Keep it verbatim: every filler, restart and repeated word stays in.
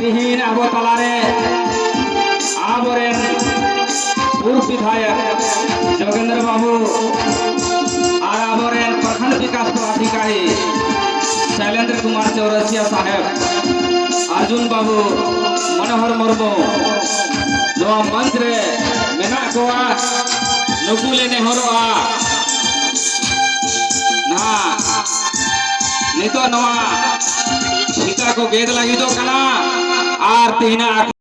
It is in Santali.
ᱛᱤᱦᱤᱧ ᱟᱵᱚ ᱛᱟᱞᱟᱨᱮ ᱟᱵᱚᱨᱮᱱ ᱯᱩᱨᱵ ᱵᱤᱫᱷᱟᱭᱚᱠ ᱡᱳᱜᱮᱱᱫᱨᱚ ᱵᱟᱹᱵᱩ ᱟᱨ ᱟᱵᱚᱨᱮᱱ ᱯᱨᱚᱠᱷᱚᱸᱰ ᱵᱤᱠᱟᱥ ᱯᱚᱫᱟᱫᱷᱤᱠᱟᱨᱤ ᱥᱚᱭᱞᱮᱱᱫᱨᱚ ᱠᱩᱢᱟᱨ ᱪᱳᱨᱟᱥᱤᱭᱟ ᱥᱟᱦᱮᱵᱽ, ᱚᱨᱡᱩᱱ ᱵᱟᱹᱵᱩ, ᱢᱚᱱᱳᱦᱚᱨ ᱢᱩᱨᱢᱩ ᱱᱚᱣᱟ ᱢᱚᱧᱪ ᱨᱮ ᱢᱮᱱᱟᱜ ᱠᱚᱣᱟ᱾ ᱱᱩᱠᱩ ᱞᱮ ᱱᱮᱦᱚᱨᱚᱜᱼᱟ ᱱᱟᱦᱟᱜ ᱱᱤᱛᱚᱜ ᱱᱚᱣᱟ ᱯᱷᱤᱛᱟ ᱠᱚ ᱜᱮᱫ ᱞᱟᱹᱜᱤᱫᱚᱜ ᱠᱟᱱᱟ ᱟᱨ ᱛᱮᱦᱮᱧᱟᱜ